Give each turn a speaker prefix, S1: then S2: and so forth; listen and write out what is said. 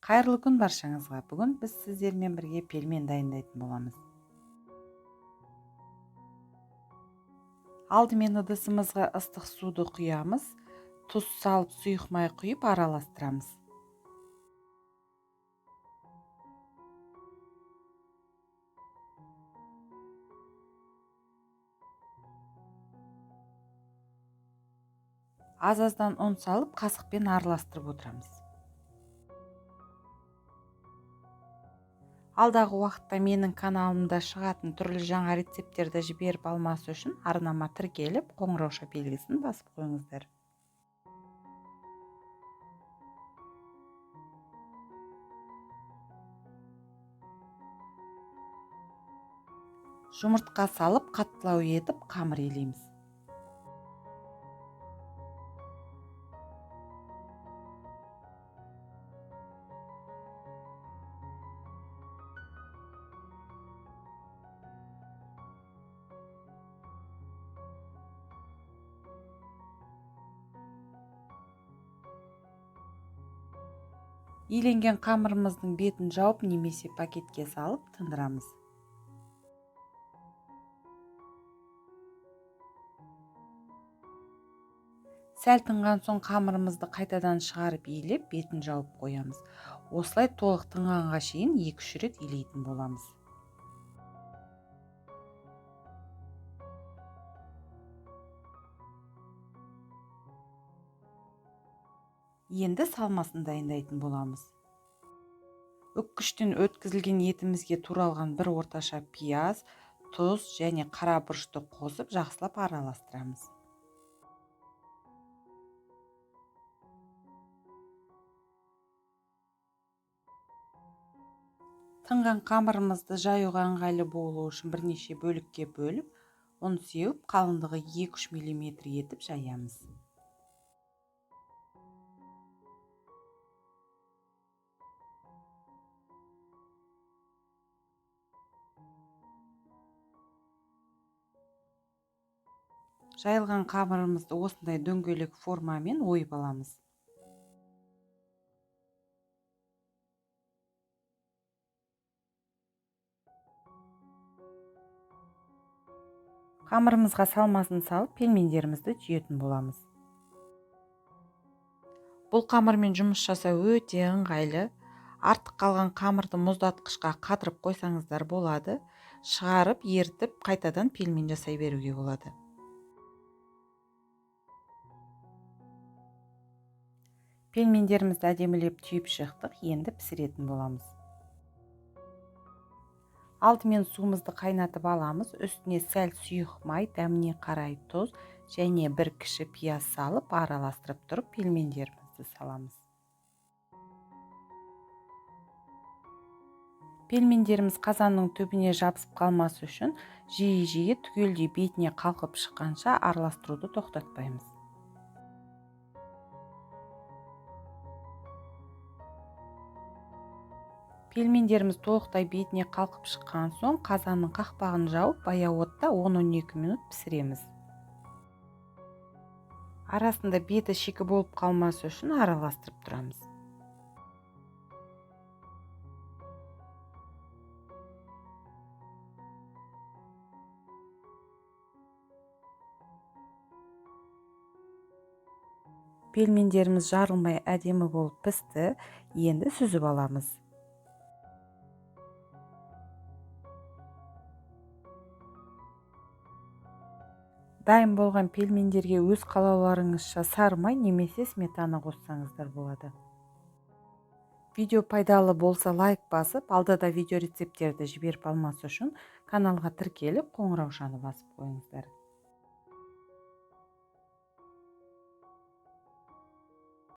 S1: Қайырлы күн баршаңызға. Бүгін біз сіздермен бірге пельмен дайындайтын боламыз. Алдымен ыдысымызға ыстық суды құямыз, тұз салып, сұйық май құйып араластырамыз. Аз-аздан ұн салып, қасықпен араластырып отырамыз. Алдағы уақытта менің каналымда шығатын түрлі жаңа рецепттерді жіберіп алмас үшін арнама тіркеліп, қоңырауша белгісін басып қойыңыздар. Жұмыртқа салып, қаттылау етіп қамыр илейміз. Иленген қамырымыздың бетін жауып немесе пакетке салып тындырамыз. Сәл тынған соң қамырымызды қайтадан шығарып илеп, бетін жауып қоямыз. Осылай толық тынғанға шейін 2-3 рет илейтін боламыз. Енді салмасын дайындайтын боламыз. Үккіштен өткізілген етімізге туралған бір орташа пияз, тұз және қара бұрышты қосып жақсылап араластырамыз. Тынған қамырымызды жаюға ыңғайлы болу үшін бірнеше бөлікке бөліп, ұн сеуіп, қалыңдығы 2-3 миллиметр етіп жаямыз. Жайылған қамырымызды осындай дөңгелек формамен ойып аламыз. Қамырымызға салмасын салып, пельмендерімізді түйетін боламыз. Бұл қамырмен жұмыс жасау өте ыңғайлы. Артық қалған қамырды мұздатқышқа қатырып қойсаңыздар болады. Шығарып, ерітіп, қайтадан пельмен жасай беруге болады. Пельмендерімізді әдемілеп түйіп шықтық, енді пісіретін боламыз. Алдымен суымызды қайнатып аламыз, үстіне сәл сұйық май, дәміне қарай тұз және бір кіші пияз салып, араластырып тұрып пельмендерімізді саламыз. Пельмендеріміз қазанның түбіне жабысып қалмас үшін жиі-жиі түгелдей бетіне қалқып шыққанша араластыруды тоқтатпаймыз. Пельмендеріміз толықтай бетіне қалқып шыққан соң қазанның қақпағын жауып, баяу отта 10-12 минут пісіреміз. Арасында беті шикі болып қалмас үшін араластырып тұрамыз. Пельмендеріміз жарылмай әдемі болып пісті, енді сүзіп аламыз. Дайын болған пельмендерге өз қалауларыңызша сары май немесе сметана қоссаңыздар болады. Видео пайдалы болса лайк басып, алдада видео рецепттерді жіберіп алмас үшін каналға тіркеліп, қоңыраушаны басып қойыңыздар.